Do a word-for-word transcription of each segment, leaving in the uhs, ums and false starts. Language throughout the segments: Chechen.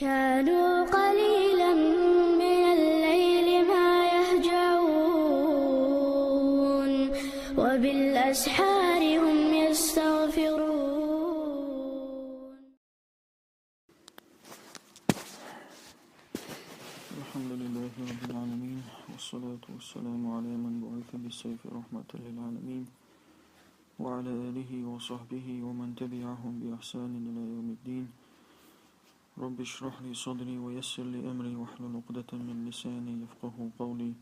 كانوا قليلا من الليل ما يهجعون، وبالأسحار هم يستغفرون. الحمد لله رب العالمين، والصلاة والسلام على من بعث بالسيف رحمة للعالمين، وعلى آله وصحبه ومن تبعهم بإحسان إلى يوم الدين. رب اشرح لي صدري ويسر لي أمري واحلل عقدة من لساني يفقهوا قولي.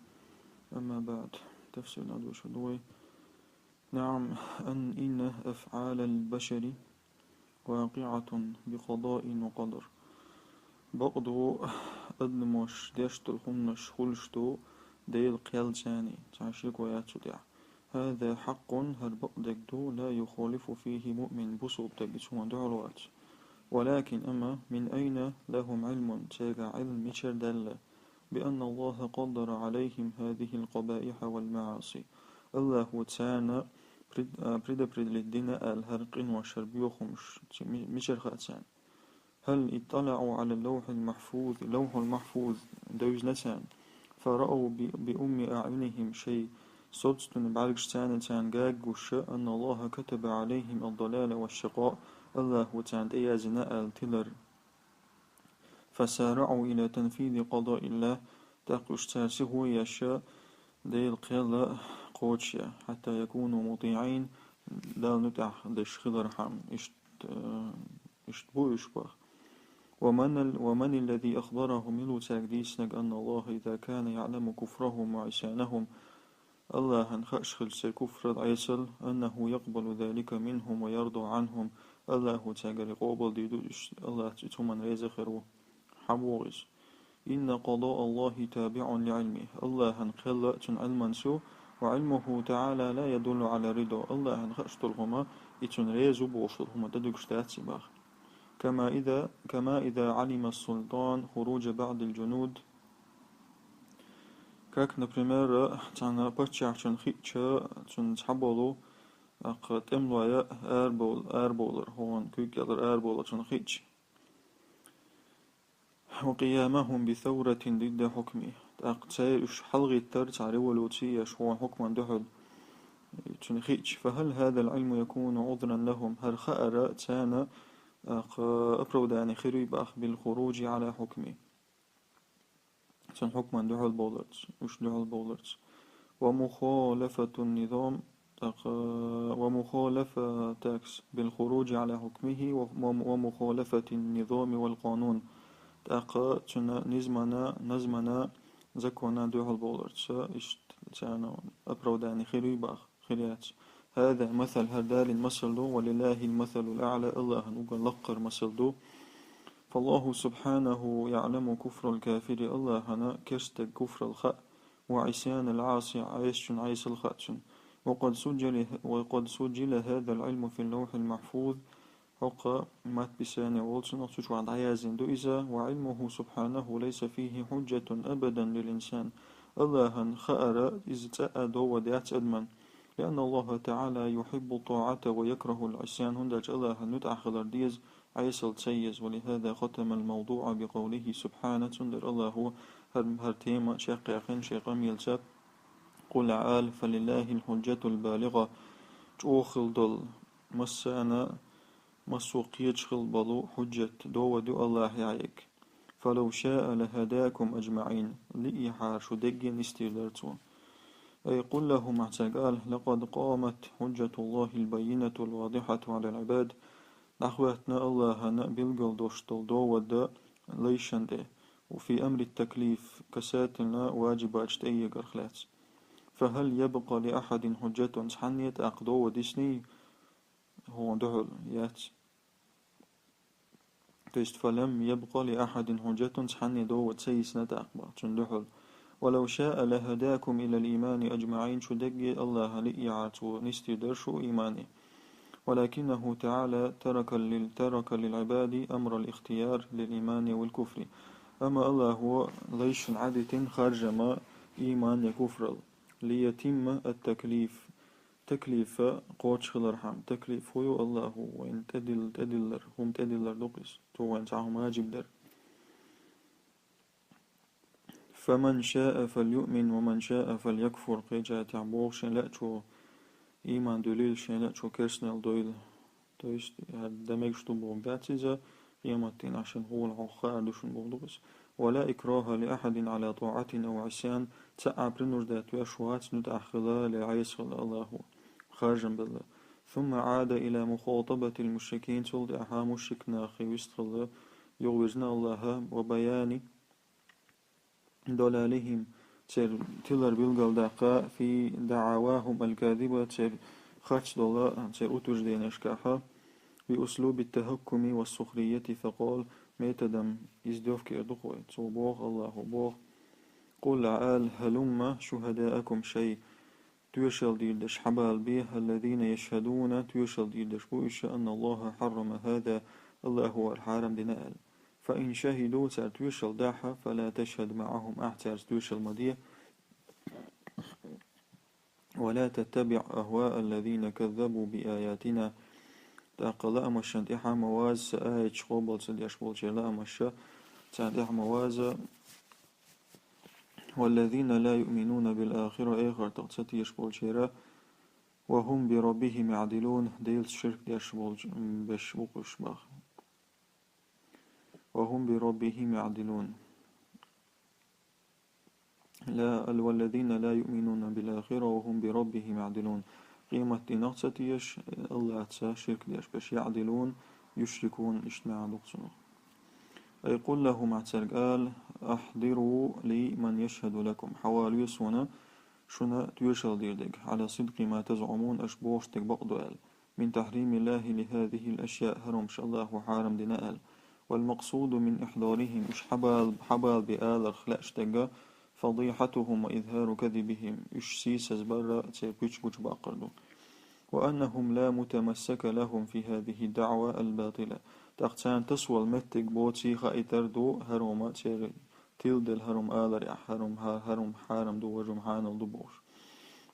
أما بعد. تفسير الأدوية الشدوي. نعم، أن إن أفعال البشر واقعة بقضاء وقدر. Бакъду, адамаш деш долу хӀуманаш хуьлуш ду Делан кхел царна, цхьа шеко яц цу тӀехь. هذا حق, хӀара бакъдерг ду, لا يخالف فيه مؤمن, бусалба стаг цунна дуьхьал вац. ولكن, амма, من أين لهم علم, цаьрга Ӏилма мичара даьлла, بأن الله قدر عليهم هذه القبائح والمعاصي. АллахӀа царна пред-, а, предопределить дина аьлла хӀара къинош, хӀара боьхамаш, ци-, ми-, мичара хаьа царна. هل اطلعوا على اللوح المحفوظ, Лавхьул Махьфуз девзина царна, فرأوا ب-, بأم أعينهم, шайн собственный бӀаьргашца царна гуш, أن الله كتب عليهم الضلال والشقاء, АллахӀа царна тӀеязйина аьлла тилар. فسارعوا إلى تنفيذ قضاء الله, тӀаккха уьш цара сихо еш Делан кхел кхочушъян, حتى يكونوا مطيعين, Далла муьтӀахь деш хилархьама, иштта, э, иштта бу уьш боху. ومن ال-, ومن الذي أخبرهم, мила ву цаьрга дийцинарг, أن الله إذا كان يعلم كفرهم وعصيانهم, АллахӀана хууш хилча церан куфрал, Ӏесал, أنه يقبل ذلك منهم ويرضى عنهم, АллахӀа цаьргара къобалдийр ду уьш, АллахӀ цу хӀуманна реза хир ву. Хьан вогӀу иза? إن قضاء الله تابع لعلمه, АллахӀан кхел цуьнан Ӏилманца ю, وعلمه تعالى لا يدل على الرضا, АллахӀана хууш долу хӀума и цунна реза ву бохуш долу хӀума тӀедуьгуш дац и боху. كما إذا، كما إذا علم السلطان خروج بعض الجنود, как, например, цхьана паччахьчунна хиъча, цуьнан цхьаболу, тӀаккха тӀемалой арабовл-, арабовлар, хӀокхуьнан куьйга кӀелара арабовлар цунна хиъча. وقيامهم بثورة ضد حكمه, тӀаккха церан уьш хьалагӀаттар цхьа революци еш хӀокхуьнан хьукмана дуьхьал, цуьнан хиъча. فهل هذا العلم يكون عذرا لهم, хӀара хаар царна, тӀаккха, оправдание хир вуй боху, بالخروج على حكمه, цуьнан хьукмана дуьхьал бовларца, уьш дуьхьал бовларца. ومخالفة النظام, тӀаккха, ومخالفة, тӀаккха, بالخروج على حكمه و-, و-, ومخالفة النظام والقانون, тӀаккха цуьнан низамана, назмана, законана дуьхьал бовларца, иштта царна оправдание хир вуй боху, хир яц. هذا مثل, хӀара Далла масал ду, ولله المثل الأعلى, АллахӀан уггар лакхара масал ду. فالله سبحانه يعلم كفر الكافر, АллахӀана керста стеган куфрал хаьа, وعصيان العاصي, Ӏесачун Ӏесал хаьа цунна. وقد سجل، وقد سجل هذا العلم في اللوح المحفوظ, хӀокху Макбисани олу цунах, цу чохь дӀаяздина ду иза, وعلمه سبحانه ليس فيه حجة أبدا للإنسان, АллахӀан хаар иза цкъа а довод яц адамна. لأن الله تعالى يحب الطاعة ويكره العصيان, хӀунда аьлча АллахӀан муьтӀахь хилар деза, Ӏесал ца еза. ولهذا ختم الموضوع بقوله سبحانه, цундела АллахӀа хӀара, хӀара тема чекхъяьккхина шен къамелаца: قل, Ӏала, فلله الحجة البالغة, чӀогӀа хила долу, массарна, массо а кхеташ хила болу хьуджат, довод ю АллахӀан йоӀ. فلو شاء لهداكم أجمعين, лиъехьара шу дерриге а нисдийр дара Цо. أي قل لهم, ахь цаьрга ала: لقد قامت حجة الله البينة الواضحة على العباد, дӀахӀоьттина АллахӀана билггал долуш долу довод лайшна тӀе, وفي أمر التكليف, касательно важибаташ тӀеэгарх лаьцна. فهل يبقى لأحد حجة, цхьанне а тӀаккха довод йисний хӀокхуьнан дуьхьал? Яц. То есть, فلم يبق لأحد حجة, цхьанне а довод ца йисна тӀаккха боху цуьнан дуьхьал. ولو شاء لهداكم إلى الإيمان أجمعين, шу дерриге а АллахӀан лиъехьара Цо нисдийр дара шу иймане. ولكنه تعالى ترك لل-، ترك للعباد أمر الاختيار للإيمان والكفر. Амма АллахӀа лайшна Ӏадитина харжам ийман я куфрал. ليتم التكليف, таклиф кхочушхилархьама. Таклиф хӀун ю? АллахӀа вайна тӀедилла, тӀедиллар, хӀума тӀедиллар ду-кх иза. Цо вайна цхьа хӀума важиб дара. فمن شاء فليؤمن ومن شاء فليكفر, кхеча тӀехь боху шен лаьачо иман дуьлийла, шен лаьачо керстанал дойла. То есть, хӀара дан мегаш ду бохург дац иза, къематдийнахь шен хӀула хьо хаар ду шуна бохург ду иза. ولا إكراه لأحد على طاعة أو عصيان, цхьа а принуждать веш вац нуьтӀахь хила, я Ӏеса хила Аллахо, харжам белла. ثم عاد إلى مخاطبة المشركين, цул тӀаьхьа мушрик нахе вистхилла, юхавирзина Аллахьа, وبيان ضلالهم, церан тилар билгалдаккха, في دعواهم الكاذبة, церан харц долу, церан утвержденешкахь, بأسلوب التهكم والسخرية فقال, методом издевки эр ду-кх вай. Цо боху, Аллахо боху: قل, Ӏа ала, هلم شهداءكم, шайн тоьшалла дийр дерш хьабалабе, الذين يشهدون, тоьшалла дийр дерш бу уьш, أن الله حرم هذا, Аллахо хӀара хьарам дина аьлла. فإن شهدوا, цара тоьшалла дахь, فلا تشهد معهم, ахь цаьрца тоьшалла ма де. ولا تتبع أهواء الذين كذبوا بآياتنا, тӀаккха лаамашна тӀаьхьа ма ваза, сан аяташ къобал ца деш болчеран лаамаш, царна тӀаьхьа ма ваза. والذين لا يؤمنون بالآخرة, эхартах ца тешаш болчеран, وهم بربهم يعدلون, Делаца ширк деш болчу, м, беш бу-кх уьш боху. وهم بربهم يعدلون. لا, والذين لا يؤمنون بالآخرة وهم بربهم يعدلون. Къематдийнах ца тешаш, Аллахьца ширк деш беш, يعدلون, يشركون, иштта маьӀна ду-кх цунах. أي قل لهم, ахь цаьрга ала: أحضروا لي من يشهد لكم, хьавалаве суна шуна тоьшалла дийр дерг, على صدق ما تزعمون, аша бохуш дерг бакъ ду аьлла, من تحريم الله لهذه الأشياء, хӀарамаш Аллахо хьарам дина аьлла. والمقصود من إحضارهم, уьш хьабала-, хьабалабе аларх лаьаш дерг, فضيحتهم وإظهار كذبهم, уьш сийсаз барра, церан пуьча гучубаккхар ду. وأنهم لا متمسك لهم في هذه الدعوى الباطلة. ТӀаккха царна тасавала меттиг боций хаийтар ду, хӀара хӀума церан тиладелла хӀара хӀума аларехь, хӀара хӀума хьа-, хӀара хӀума хьарам ду, важа хӀума хьанал ду бохуш.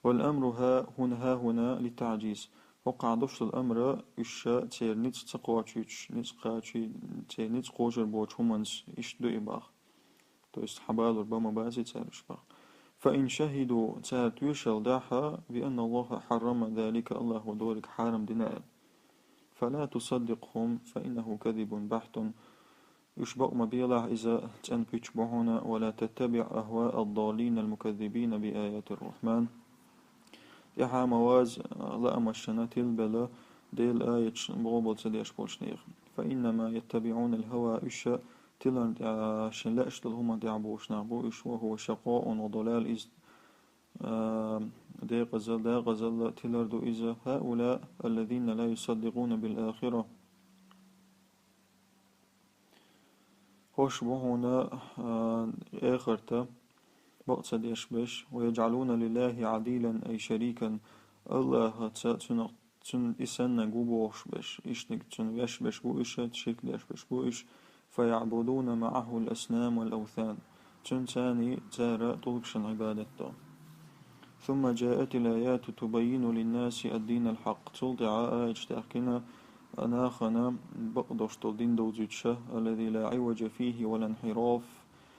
والأمر ها هنا، ها هنا للتعجيز. ХӀокхахь долуш долу амра уьш церан ницкъ ца кхочуьйтуш, ницкъ кхачий-, церан ницкъ кхочур боцу хӀуманца иштта ду и боху. То есть хьабалур бан ма бац цара уьш боху. فإن شهدوا, цара тоьшалла дахь, بأن الله حرم ذلك, Аллахо дерг хьарам дина аьлла. فلا تصدقهم فإنه كذب بحت. Уьш бакъ ма белахь, иза цӀена пуьча бу хьуна, ولا تتبع أهواء الضالين المكذبين بآيات الرحمن. ТӀаьхьа ма ваза, лаамашна тилабелла, Делан аяташ къобал ца деш болчу нехан. فإنما يتبعون الهوى, уьш тиларна тӀехь, шайн лаьаш долу хӀуманна тӀехь болуш нах бу уьш, وهو شقاء وضلال, иза, а, декъазалла, декъазалла тилар ду иза. هؤلاء الذين لا يصدقون بالآخرة. ХӀорш бу хьуна, а, эхарта бакъ ца деш берш, ويجعلون لله عديلا أي شريكا, Аллахьца цунах, цунна и санна гу бохуш берш, иштаниг цунна веш берш бу уьш, ширк деш берш бу уьш, فيعبدون معه الأصنام والأوثان, цуьнцаний цара тӀулгашна Ӏибадат до. ثم جاءت الآيات تبين للناس الدين الحق. Цул тӀаьхьа аяташ даьхкина нахана бакъ долуш долу дин довзуьйтуш, الذي لا عوج فيه ولا انحراف.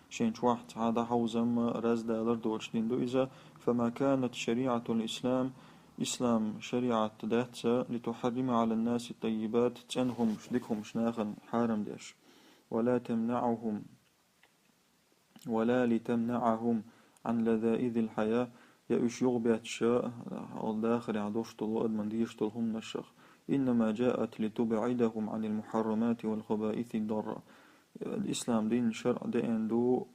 Шен чохь цхьа дӀахьовзам, раздалар доцуш дин ду иза. فما كانت شريعة الإسلام, ислам шариӀат дац, لتحرم على الناس الطيبات, цӀена хӀумаш, дика хӀумаш нахана хьарам деш. ولا تمنعهم ولا لتمنعهم عن لذائذ الحياة, я уьш юхабетташ, хьалха дахарехь долуш долу, адамна дезаш долу хӀуманашах. إنما جاءت لتبعدهم عن المحرمات والخبائث الضارة. Ислам дин, шарӀ деана ду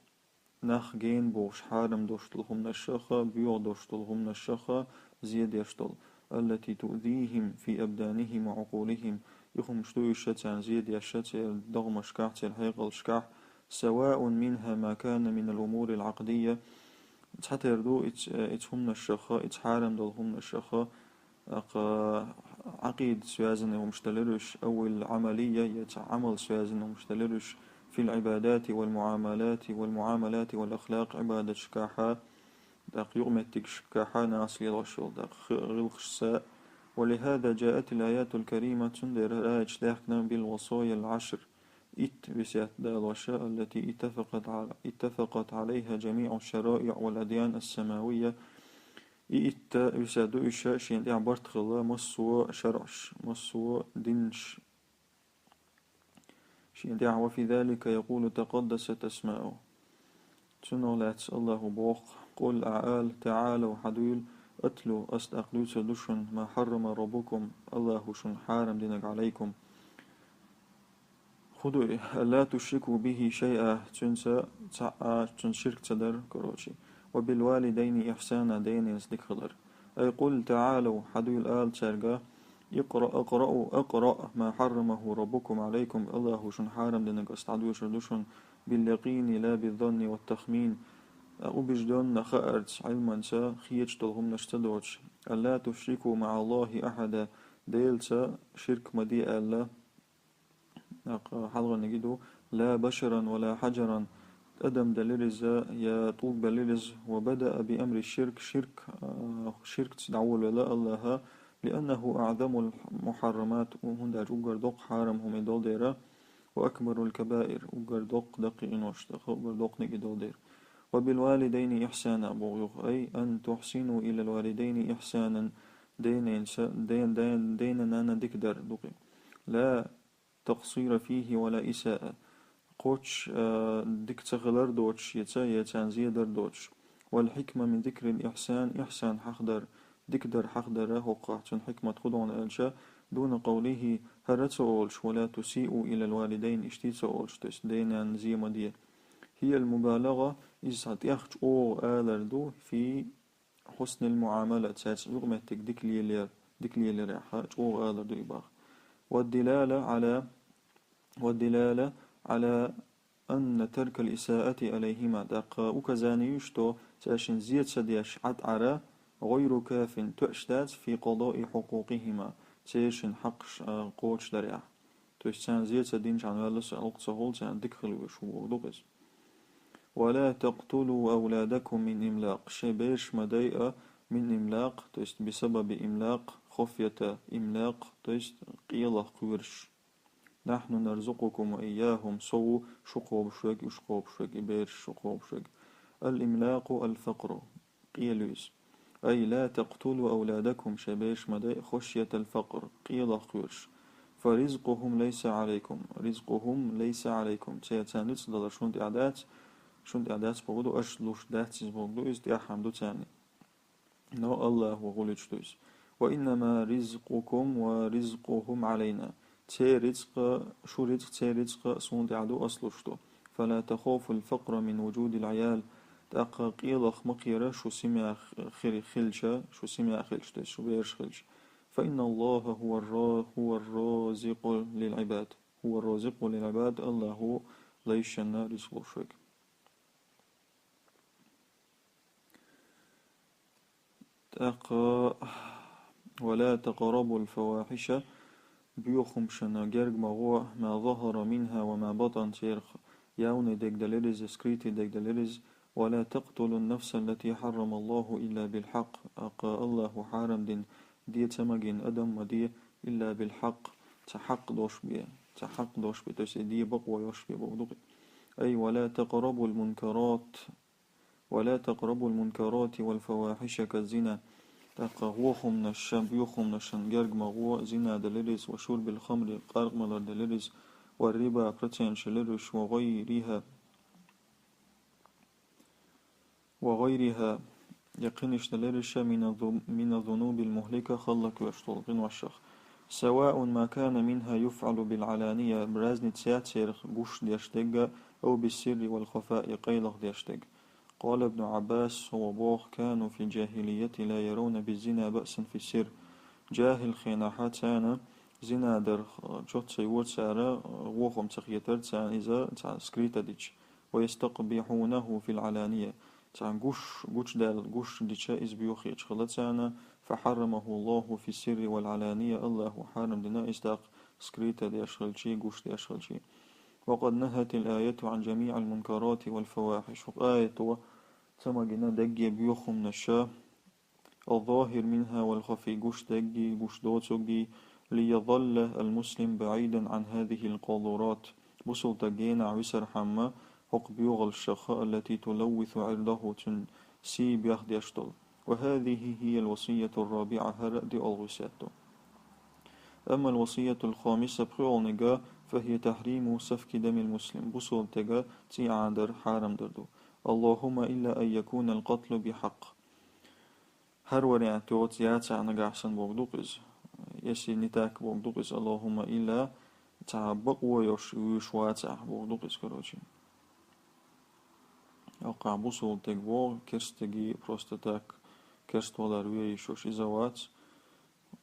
нах гена бохуш хьарам долуш долу хӀуманашах, боьха долуш долу хӀуманашах зе деш долу. التي تؤذيهم في أبدانهم وعقولهم. И хӀумаш ду уьш царна зе деш, церан догӀмашкахь, церан хьекъалшкахь, سواء منها ما كان من الأمور العقدية, цхьатера ду иц-, иц хӀуманашах, иц хьарам долу хӀуманашах, акха, Ӏакъида связанный хӀумаш далира уьш, أو العملية, я цхьа Ӏамал связанный хӀумаш далира уьш, في العبادات والمعاملات والمعاملات والأخلاق, Ӏибадаташкахьа, тӀаккха юкъаметтигашкахьа нахаца лелош йолу, тӀаккха хи-, гӀиллакхашца. ولهذا جاءت الآيات الكريمة, цундела аяташ даьхкина, بالوصايا العشر, итт весет далош, التي اتفقت ع-، اتفقت عليها جميع الشرائع والأديان السماوية, и итт весет ду уьш, шен тӀехь барт хилла массо а шарӀаш, массо а динаш. Шен тӀехь, وفي ذلك يقول تقدست أسماؤه. Цунах лаьцна Аллахо боху: قل, Ӏа ала, تعالوا, хьадуьйла, أتل, ас тӀаккха дуьйцур ду шуна, ما حرم ربكم, Аллахо шуна хьарам динарг, عليكم. ХӀун ду и? ألا تشركوا به شيئا, цуьнца цхьа а, цуьнца ширк ца дар, короче. وبالوالدين إحسانا, ден-ненца дика хилар. أي قل تعالوا, хьадуьйла ала цаьрга, اقرأ، اقرأوا، اقرأ ما حرمه ربكم عليكم, Аллахо шуна хьарам динарг ас дӀадоьшур ду шуна, باليقين لا بالظن والتخمين. Убеждённо хаарца, Ӏилманца, хеташ долу хӀуманаш ца доцуш. ألا تشركوا مع الله أحدا, Делаца ширк ма де аьлла, тӀаккха хьалхарниг ду: لا بشرا ولا حجرا, адам делира иза, я тӀулг белира иза, وبدأ بأمر الشرك, ширк, а, ширкца дӀаволавелла Аллахьа, لأنه أعظم المحرمات, хӀунда аьлча уггар доккха хьарам хӀума и долу дера, وأكبر الكبائر, уггар доккха даккхий къинош, тӀаккха уггар доккханиг и долу дера. وبالوالدين إحسانا, боху юха, أي أن تحسنوا إلى الوالدين إحسانا, ден-ненца, ден-, ден-, ден-нанна дика дар ду-кх и. لا تقصير فيه ولا إساءة. Кхоччуш, а, дика ца хилар доцуш, я ца, я царна зе дар доцуш. والحكمة من ذكر الإحسان, ихсан хьахадар, дика дар хьахадар хӀокхахь цуьнан хьикмат хӀун ду аьлча, دون قوله, хӀара ца олуш, ولا تسيئوا إلى الوالدين, иштта ца олуш, то есть ден-нанна зе ма де. هي المبالغة, иза цхьа тӀех чӀогӀа алар ду, في حسن المعاملة, цаьрца юкъаметтиг дика лелаяр, дика лелаярехь, чӀогӀа алар ду и боху. والدلالة على، والدلالة على أن ترك الإساءة إليهما, тӀаккха указание ю, что цаьршинна зе ца деш Ӏад Ӏара, غير كاف, тоьаш дац, في قضاء حقوقهما, церан хьакъаш, а, кхочушдарехь. То есть царна зе ца динчхьана ваьлла сан гӀуллакх ца хуьлу, царна дика хила везаш ву боху ду-кх иза. ولا تقتلوا أولادكم من إملاق, шайн бераш ма дайа, من إملاق, то есть بسبب إملاق, خفية إملاق, то есть къелах кхоьруш. نحن نرزقكم وإياهم, со ву шу кхобуш верг, уьш кхобуш верг, и бераш шу кхобуш верг. الإملاق الفقر, къел ю иза. أي لا تقتلوا أولادكم, шайн бераш ма дайа, خشية الفقر, къелах кхоьруш. فرزقهم ليس عليكم, رزقهم ليس عليكم, церан, царна рицкъ далар шуна тӀехь дац, шуна тӀехь дац боху ду, аша луш дац иза боху ду, иза тӀехь хӀума ду царна. Но Аллахьо гӀуллича ду иза. وإنما رزقكم ورزقهم علينا. Церан рицкъ, шун рицкъ, церан рицкъ суна тӀехь ду, ас луш ду. فلا تخافوا الفقر من وجود العيال. ТӀаккха къелах ма кхера шу семья хир хилча, шу семья хилча, то есть шу бераш хилча. فإن الله هو الرا-، هو الرازق للعباد. هو الرازق للعباد, Аллахьо лайшна рицкъ луш верг. ТӀаккха, ولا تقربوا الفواحش, боьхамашна герга ма гӀо, ما ظهر منها وما بطن, церан явный дерг далира иза, скрытый дерг далира иза, ولا تقتلوا النفس التي حرم الله إلا بالحق, тӀаккха Аллахьо хьарам дина де ца магийна адам ма де, إلا بالحق, цхьа хьакъ долуш бен, цхьа хьакъ долуш бен, то есть и де бакъо йолуш бен боху ду-кх и. أي ولا تقربوا المنكرات, ولا تقربوا المنكرات والفواحش كالزنا. ТӀаккха гӀо хӀуманаш, боьха хӀуманашна герга ма гӀо, зина далира иза, وشرب الخمر, къаркъа малар далира иза, والربا, проценташ ялира уьш, وغيرها, وغيرها, я кхинаш далира уьш, من الذ-، من الذنوب المهلكة, халла кхоьруш долу къиношех. سواء ما كان منها يفعل بالعلانية, разница яц церан гуш деш дерг, أو بالسر والخفاء, къайлаха деш дерг. قال ابن عباس, хӀун боху, كانوا في الجاهلية لا يرون بالزنا بأسا في السر. Жахьил хенахь царна зина дар чот ца йора цара, гӀо хӀума ца хетара царна иза цхьа скрыто дича. ويستقبحونه في العلانية. Цхьа гуш, гучудаьлла гуш дича иза боьха хеташ хилла царна, فحرمه الله في السر والعلانية, Аллахьо хьарам дина иза тӀаккха скрыто деш хилчий, гуш деш хилчий. وقد نهت الآية عن جميع المنكرات والفواحش. ХӀокху аято ца магийна дерриге боьха хӀуманаш, الظاهر منها والخفي, гуш дерриге, гуш доцург, ليظل المسلم بعيدا عن هذه القاذورات. Бусалба стаг генахь висархьама хӀокху боьхаллашха, التي تلوث عرضه, цуьнан сий бехдеш долу. وهذه هي الوصية الرابعة, хӀара а диъалгӀа весет ду. أما الوصية الخامسة, пхоьалгӀаниг, فهي تحريم سفك دم المسلم, бусалба стеган цӀий Ӏанадар хьарам дар ду. اللهم إلا أن يكون القتل بحق. ХӀара вариант йоцу яцахь нагахь санна бохург ду-кх иза. Если не так бохург ду-кх иза, اللهم إلا цхьа бакъо йолуш вуьйш вацахь бохург ду-кх иза, короче. ХӀокхахь бусалба стаг боху, керста стаге просто так керста валар вен йиш йолуш иза вац.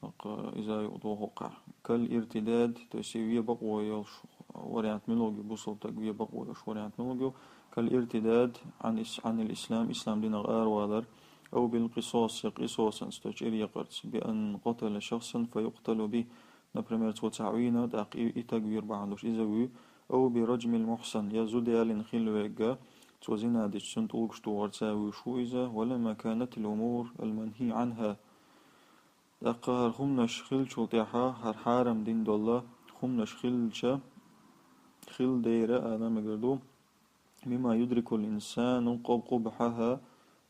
ХӀокху иза а юкъа догӀу хӀокхахь. كالارتداد, то есть и вен бакъо йолуш вариант мила ю, бусалба стаг вен бакъо йолуш вариант мила ю. كالارتداد عن الإس-, عن الإسلام, ислам динах аравалар. أو بالقصاص, я къисосанца, то есть чӀир яккхарца. بأن قتل شخصا فيقتل به. Например, цо цхьаъ вийна, тӀаккха и, и стаг вийр бахьана долуш иза вуьй. أو برجم المحصن, я зуда ялийна хилла верг, цо зина дича цунна тӀулгаш тухарца вуьйш ву иза. ولما كانت الأمور المنهي عنها. ТӀаккха хӀара хӀуманаш хиллачул тӀаьхьа, хӀара хьарам дина долу хӀуманаш хиллача, хилла дера ала мегар ду, مما يدرك الإنسان قب-, قبحها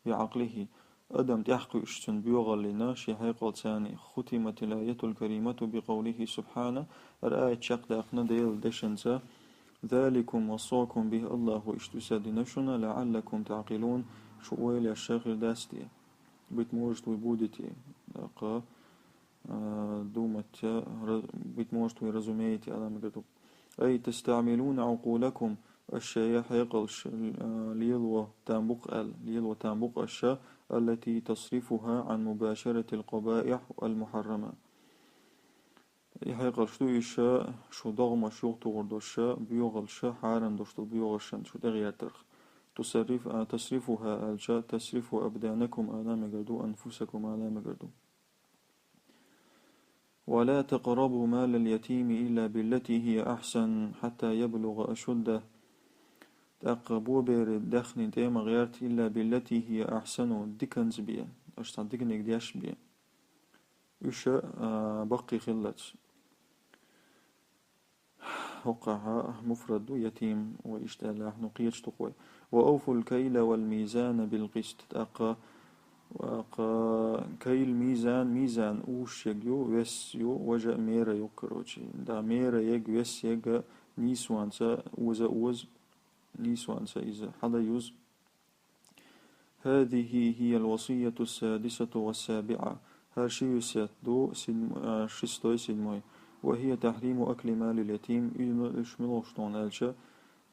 بعقله. Адам тӀаьхьакхуьуш цуьнан боьхаллина шен хьекъалца. ختمت الآية الكريمة بقوله سبحانه, хӀара аят чекхдаьккхина Делан дешанца: ذلكم وصاكم به, Аллахо иштта весет дина шуна, لعلكم تعقلون, шу ойла еш хир дац те. Быть может, вы будете, тӀаккха, а, думать, ра-, быть может, вы разумеете, ала мегар ду. أي تستعملون عقولكم, аша шайн хьекъалш, а, лело там бу-кх аьлла, лело там бу-кх аша, التي تصرفها عن مباشرة القبائح المحرمة. И хьекъалш ду иша, шу догӀмаш юхатухур долуш, боьхаллаш, хьарам долуш долу боьхаллашна шу тӀегӀертарх. تسرف-, а, تصرفها аьлча, تصرف أبدانكم ала мегар ду, أنفسكم ала мегар ду. ولا تقربوا مال اليتيم إلا بالتي هي أحسن حتى يبلغ أشده. ТӀаккха боберан даьхнин тӀе ма гӀерта, إلا بالتي هي أحسن, диканца бен, аша цхьа диканиг деш бен. Уьш, а, баккхий хиллалц. ХӀокхахь муфрад ду ятим, вай иштта аьллехь, ну, кхеташ ду-кх вай. وأوفوا الكيل والميزان بالقسط. ТӀаккха, тӀаккха кайл, мизан, мизан узуш ерг ю, вес ю, важа а мера ю, короче. Да, мера ерг, вес ерг нийсонца оза а оза, нийсонца иза хьала а юза. هذه هي الوصية السادسة والسابعة. ХӀара ши весет ду, седьм-, а, шестой, седьмой. وهي تحريم أكل مال اليتيم. Уьш муьлхаш ду аьлча,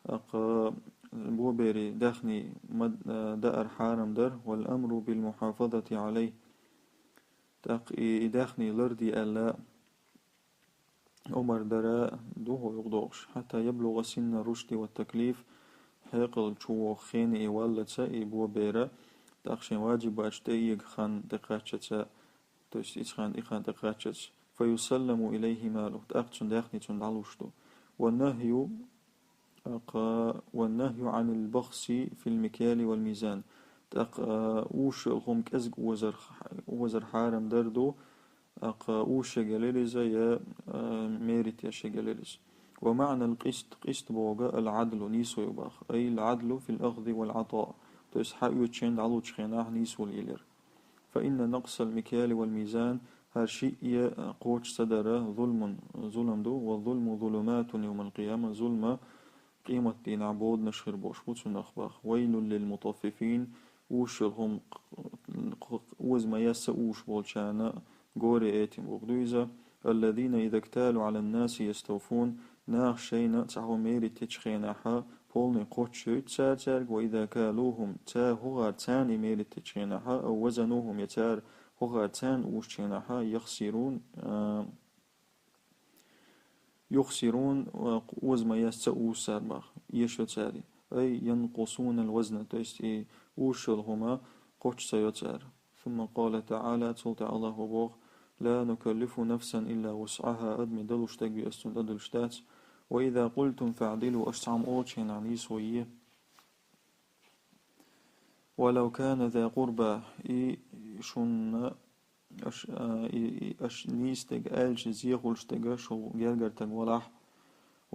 тӀаккха боберан даьхни ма-, а, даар хьарам дар, والأمر بالمحافظة عليه. ТӀаккха и, и даьхни ларде аьлла, омар дара ду хӀокху юкъа догӀуш. حتى يبلغ سن الرشد والتكليف, хьекъал чу воху хенахь и валлалц и бобер, тӀаккха шен ваджибаташ тӀеэца хан тӀекхаччалц, то есть и хан, и хан тӀекхаччалц. فيسلم إليه ماله, тӀаккха цуьнан даьхни цунна дӀалуш ду. والنهي, тӀаккха, والنهي عن البخس في المكيال والميزان. ТӀаккха, а, узуш йолу хӀума кӀезиг озар, озар хьарам дар ду, тӀаккха узуш ерг елира иза, я, а, мерить еш ерг елира иза. ومعنى القسط, къист бохург العدل, нийсо ю боху. أي العدل في الأخذ والعطاء. То есть хьаоьцучу хенахь, дӀалучу хенахь нийсо лелор. فإن نقص المكيال والميزان, хӀара шиъ а кхочуш ца дар, ظلم, зулам ду, والظلم ظلمات يوم القيامة, зулам къематдийнахь боданаш хир болуш бу цунах боху. ويل للمطففين, узуш йолу хӀума оза ма-ясса узуш болчарна горе этим бохург ду иза. الذين إذا اكتالوا على الناس يستوفون, наха шайна цхьа хӀума мерить ечу хенахь полный кхоччуш йойту цара цаьрга, وإذا كالوهم, цара хӀокхара царна и мерить ечу хенахь, أو وزنوهم, я цара хӀокхара царна узучу хенахь, يخسرون, а, يخسرون, оза ма-ясса узу цара боху, эшайо цара. أي ينقصون الوزن, то есть и узуш йолу хӀума кхоччуш ца йо цара. ثم قال تعالى, цул тӀаьхьа Аллахо боху: لا نكلف نفسا إلا وسعها, адаме далуш дерг ас цунна тӀедуьллуш дац. وإذا قلتم فاعدلوا, аша цхьамма олучу хенахь нийсо е. ولو كان ذا قربى, и шуна аш-, а, и, и аш нийса дерг аьлча, зехуш дерг шу гергара стаг валахь.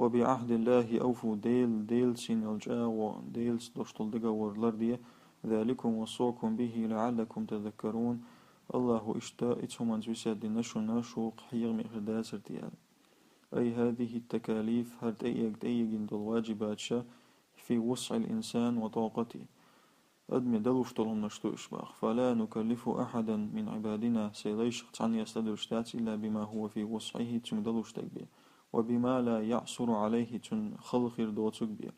وبعهد الله أوفوا, Дел, Делцин йолча гӀо, Делца дош долу договор ларде, ذلكم وصاكم به لعلكم تذكرون, Аллахо иштта и цу хӀуманца весет дина шуна, шу хьехаме хир дацара те аьлла. أي هذه التكاليف, хӀара тӀеэга, тӀеэгина долу ваджибаташ, في وسع الإنسان وطاقته. Адаме далуш долу хӀуманаш ду уьш боху. فلا نكلف أحدا من عبادنا, сайн лайшах цхьаннеца ладуьйлуш дац, إلا بما هو في وسعه, цуьнга далуш дерг бен. وبما لا يعسر عليه, цунна хала хир доцург бен.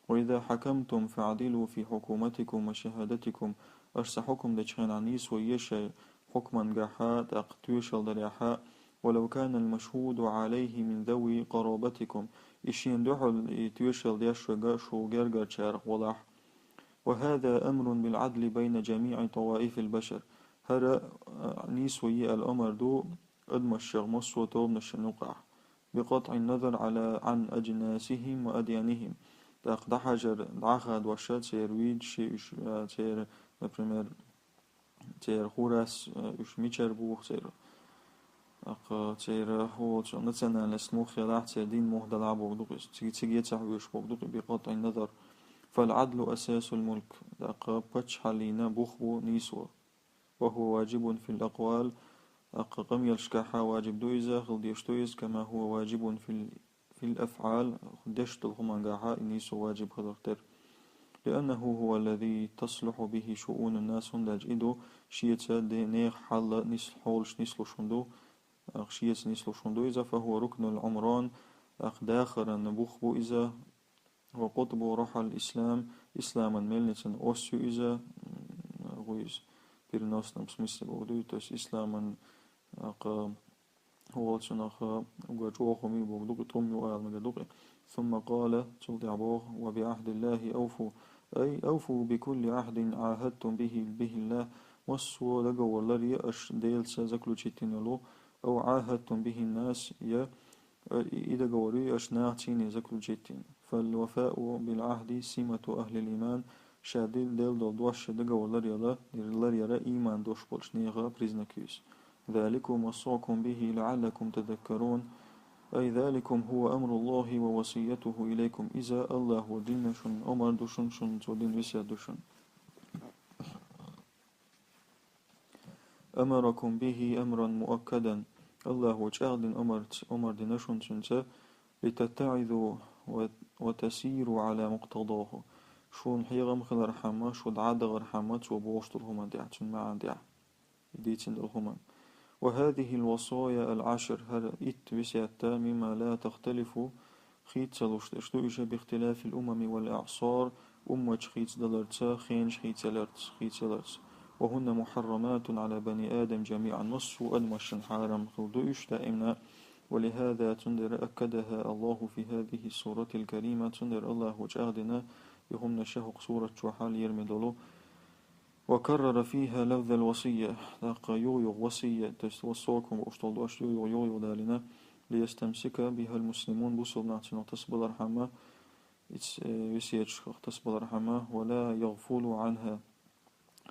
وإذا حكمتم فاعدلوا في حكومتكم وشهادتكم, аша сан хьукам дечу хенахь нийсо е шайн хьукмангахьа, тӀаккха тоьшалла дарехьа, ولو كان المشهود عليه من ذوي قرابتكم, и шена дуьхьал и тоьшалла деш верг шу гергарчарах велахь. وهذا أمر بالعدل بين جميع طوائف البشر. ХӀара, а, нийсо е аьлла омра ду адамашех массо а тобанашна юкъахь. بقطع النظر على, عن أجناسهم وأديانهم. ТӀаккха дӀахьажар, дӀахадош церан вийдаш, уьш, а, церан, например, церан хӀурас, а, уьш мичара бу, церан, тӀаккха церан хӀу волчу национальность муха елахь, церан дин муха делахь бохург ду-кх иза. Цига, цига ца хьоьжуш бохург ду-кх и بقطع النظر. فالعدل أساس الملك. ТӀаккха паччахьаллина бух бу нийсо. وهو واجب في الأقوال, тӀаккха къамелашкахьа ваджиб ду иза, хила дезаш ду иза, كما هو واجب في ال-, في الأفعال, деш долу хӀумангахьа и нийсо ваджиб хиларх тера. لأنه هو الذي تصلح به شؤون الناس, хӀунда аьлча и ду шеца де-, нехан хьал нис-, хьолаш нислуш хӀума ду, тӀаккха шеца нислуш хӀума ду иза, فهو ركن العمران, тӀаккха дахаран бух бу иза, وقطب رحى الإسلام, исламан мельницан ос ю иза, м, вуй иза, в переносном смысле бохург ду, то есть исламан, а, кха, волчунах, а, уггар чӀогӀа хӀума ю бохург ду-кх, тӀум ю ала мегар ду-кх. ثم قال, цул тӀаьхьа боху: وبعهد الله أوفوا, أي أوفوا بكل عهد عاهدتم به، به الله, массо а договор ларъе аша Делаца заключить йина йолу, أو عاهدتم به الناس, я, э, и, и договор ю аша нахаца заключить йина. فالوفاء بالعهد سمة أهل الإيمان, ша дил-, делла долу дош, договор ларъяла, ларъяра ийман долуш болчу нехан признак ю иза. ذلكم وصاكم به لعلكم تذكرون. أي ذلكم هو أمر الله ووصيته إليكم. Иза Аллахо дина шуна омра ду шуна, шуна цо дина весет ду шуна. أمركم به أمرا مؤكدا. Аллахо чӀагӀдина омар, омар дина шуна цуьнца, لتتعظوا و-، وتسيروا على مقتضاه. Шуна хьехам хилархьама, шу дӀадахархьама цо бохуш долу хӀуманна тӀехь, цуьнан маьӀна тӀехь. И дийцина долу хӀуманна. وهذه الوصايا العشر, хӀара итт весет, مما لا تختلف, хийцалуш дерш ду уьш, باختلاف الأمم والأعصار, умматаш хийцадаларца, хенаш хийцаяларца, хийцаяларца. وهن محرمات على بني آدم جميعا, массо а адамашна хьарам хила ду уьш даимна. ولهذا, цундела, أكدها الله في هذه السورة الكريمة, цундела Аллахо чӀагӀдина и хӀуманаш хӀокху сурат чохь а лераме долу. وكرر فيها لفظ الوصية, тӀаккха юха-юха васийя, то есть وصاكم бохуш долу дош юха-юха, юха-юха далийна, ليستمسك بها المسلمون, бусалба нах цунах тасабалархьама, и ц-, э, весеташках тасабалархьама, ولا يغفلوا عنها,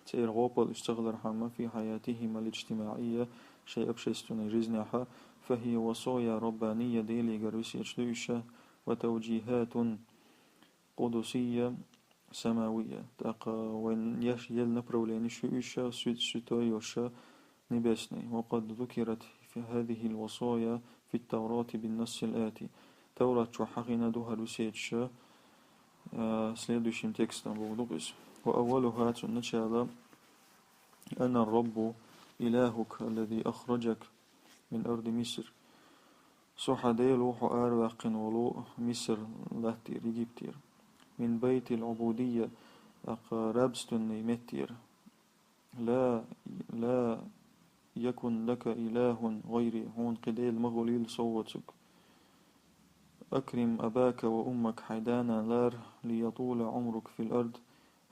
церан гӀопал уьш ца хилархьама, في حياتهم الاجتماعية, шайн общественной жизнехь, فهي وصايا ربانية, Делегара весеташ ду уьш, وتوجيهات قدسية سماوية, тӀаккха вайн еш елла направленеш ю уьш, су-, суьйтой йолуш небесный. وقد ذكرت في هذه الوصايا في التوراة بالنص الآتي. Таврат чохь хьахийна ду хӀара весеташ, а, следующим текстом бохург ду иза. وأولها, цуьнан начало, أنا الرب إلهك الذي أخرجك من أرض مصر. Со хьан Дела ву, хьо араваьккхина волу Мисар латтера, Египтера. من بيت العبودية, тӀаккха рабственный меттера. لا، لا يكن لك إله غيري, хьуна кхин Дела ма хуьлийла со воцург. أكرم أباك وأمك, хьайн да-нана лара, ليطول عمرك في الأرض,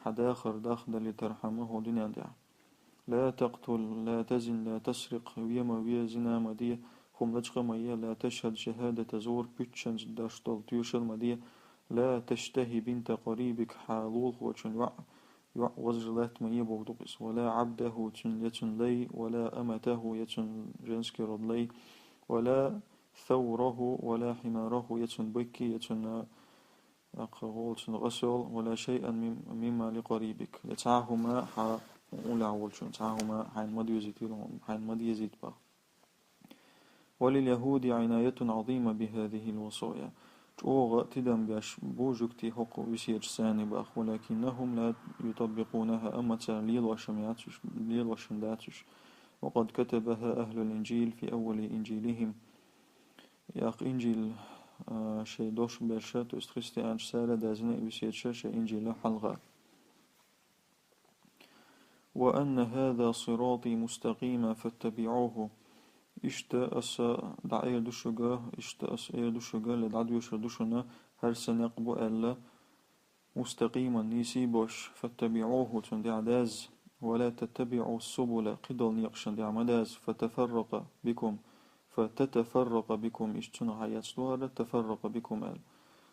хьан дахар дахдалийтархьама хӀокху дуьнен тӀехь. لا تقتل، لا تزن، لا تسرق, ве ма ве, зина ма де, хӀума лачкъа ма е, لا تشهد شهادة زور, пуьччанца деш долу тоьшалла ма де, لا تشتهي بنت قريبك, хьан лулахочун йоӀ, йоӀ возжелать ма е бохург ду иза, ولا عبده, цуьнан, я цуьнан лай, ولا أمته, я цуьнан женский род лай, ولا ثوره ولا حماره, я цун бык, я цун, а, гӀолла цун къасол, ولا شيئا مم-, مما لقريبك, я цхьа хӀума хьа уллехь волчун, цхьа хӀума хьайна ма доьзийтийла, хьайна ма дезийта боху. ولليهود عناية عظيمة بهذه الوصايا. ЧӀогӀа тидам беш бу жуьгтий хӀокху весеташца боху, ولكنهم لا يطبقونها, амма цара лелош-м яц уьш, лелош-м дац уьш. وقد كتبها أهل الإنجيل في أول إنجيلهم. ТӀаккха Инжил, а, шайн дош берш, то есть христианаш, цара даьзна и весеташ шайн Инжилехь хьалха. وأن هذا صراطي مستقيما فاتبعوه. Иштта аса дӀаэр ду шуьга, иштта аса эр ду шуьга, ле дӀадоьшур ду шуна, хӀара сан некъ бу аьлла, مستقيما, нийса бош, فاتبعوه, цунна тӀехь дазза, ولا تتبعوا السبل, кхидолу некъашна тӀехь ма дазза, فتفرق بكم, فتتفرق بكم, иштта цунах хьаэцна ду хӀара, تفرق بكم аьлла.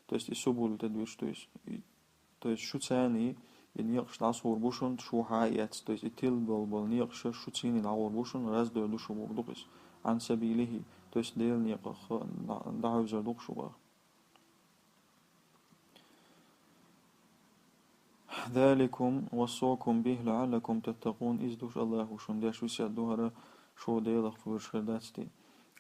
То есть и субул тӀе дуьйцуш ду иза. И То есть шу царний и некъаш дӀасхьур бу шуна, шу хьа а эцна. То есть и тилла болу, болу некъаш шу царний дӀагӀур бу шуна, раздор ду шу бохург ду-кх иза. عن سبيله, то есть Делан некъах дӀа-, дӀахьуьйзур ду-кх шу боху. ذلكم وصاكم به لعلكم تتقون, иза ду-кх Аллахо шуна деш весет ду хӀара, шу Делах кхоьруш хир дац те.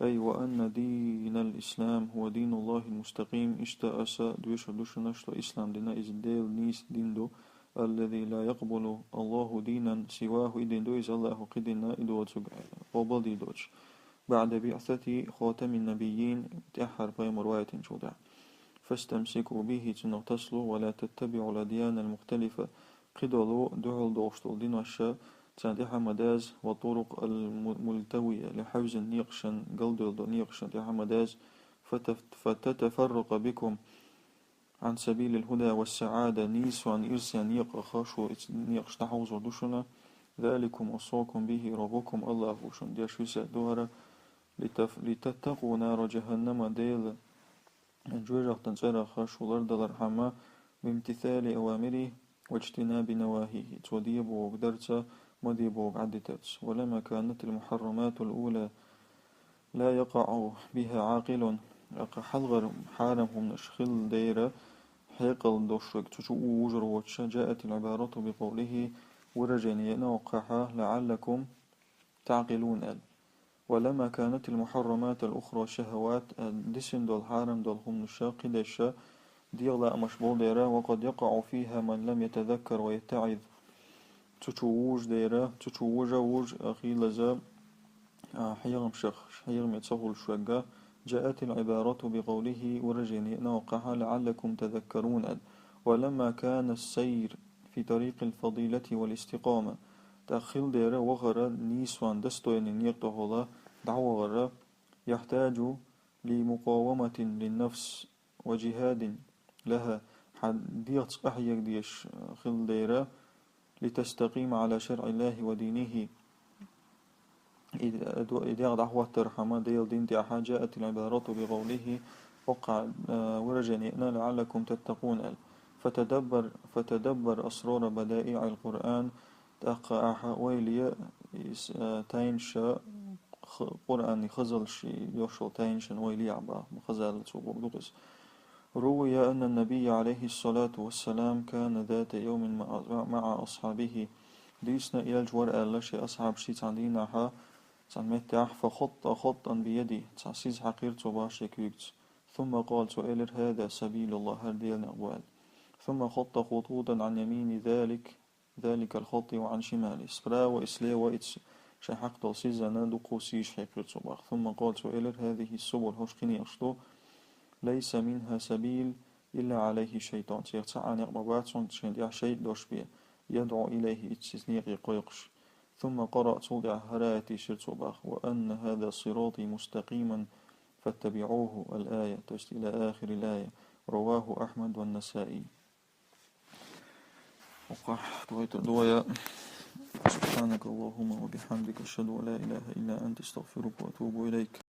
أي وأن دين الإسلام هو دين الله المستقيم, иштта аса доьшур ду шуна, что ислам дин иза Делан нийса дин ду, الذي لا يقبل الله دينا سواه, и дин ду иза Аллахо кхин дин и доцург къобалдийр доцуш. بعد بعثة خاتم النبيين, тӀаьххьара пайхамар ваийтинчул тӀаьхьа. فاستمسكوا به, цунах тасало, ولا تتبعوا الأديان المختلفة, кхидолу дуьхьал догӀуш долу динош царна тӀехь ма дазза, والطرق الم-, الملتوية, ле хьаьвзина некъашна, галдевлла долу некъашна тӀехь ма дазза, فتف-, فتتفرق بكم عن سبيل الهدى والسعادة, нийсонан, ирсен некъах шу и ц-, некъаш дӀахьовзур ду шуна, ذلكم وصاكم به ربكم, Аллахо шуна деш весет ду хӀара, لتف-, لتتقوا نار جهنم, Делан жоьжахатин цӀарах шу лардалархьама, بامتثال أوامره واجتناب نواهيه, цо де бохург дарца, ма де бохург Ӏадитарца. ولما كانت المحرمات الأولى لا يقع بها عاقل, тӀаккха хьалхара хьарам хӀуманаш хилла дера, хьекъал долуш верг цу чу вужур воцуш, جاءت العبارة بقوله, выражение еана воккхахь, لعلكم تعقلون аьлла. ولما كانت المحرمات الأخرى شهوات, а, дисина долу, хьарам долу хӀуманаш кхидерш дегӀан лаамаш болу дера, وقد يقع فيها من لم يتذكر ويتعظ. Цу чу вужу дера, цу чу вужа, вужа, а, хилаза, а, хьехамшах, хьехаме ца хуьлуш верг, جاءت العبارة بقوله, выражение еана воккхахь, لعلكم تذكرون аьлла. ولما كان السير في طريق الفضيلة والاستقامة, тӀаккха хилла дера вахара нийсонан, достойный некъа тӀехула дӀавахара, يحتاج لمقاومة للنفس وجهاد لها, хьан дегӀаца къахьега дезаш хилла дера, لتستقيم على شرع الله ودينه. И, и дегӀ дӀахӀоттархьама Делан дин тӀехь, جاءت العبارة بقوله, воккхахь, а, выражение еана, لعلكم تتقون аьлла. فتدبر، فتدبر أسرار بدائع القرآن, тӀаккха ахьа ойла е, ис-, а, тайнаша, х-, Къуръанан хазаллаш йолуш йолу тайнашна ойла е боху, хазалла цо бохург ду-кх иза. روي أن النبي عليه الصلاة والسلام كان ذات يوم مع، مع أصحابه. Дийцина элча вара аьлла шен асхьабашца цхьана дийнахь, цхьана меттехь, فخط خطا بيده, цхьа сиз хьаькхира цо боху шен куьйгаца. ثم قال, цо элира, هذا سبيل الله, хӀара Делан некъ бу аьлла. ثم خط خطوطا عن يمين ذلك ذلك الخط وعن شماله. Справа и слева и ц-, шайн хьакха долу сизана дуккха а сийсаз хьекхира цо боху. ثم قال, цо элира, هذه السبل, хӀорш кхин некъаш ду, ليس منها سبيل إلا عليه شيطان. Цех цхьа а некъ ма бац, цунна шен тӀехь шайтӀа дош бен, يدعو إليه, и ц-, и ц-, некъе кхойкхуш. ثم قرأ, цул тӀаьхьа хӀара аят дийшира цо боху, وأن هذا صراطي مستقيما فاتبعوه, الآية, то есть إلى آخر الآية. رواه أحمد والنسائي. وقح تويت دوايا. سبحانك اللهم وبحمدك، أشهد أن لا إله إلا أنت، أستغفرك وأتوب إليك.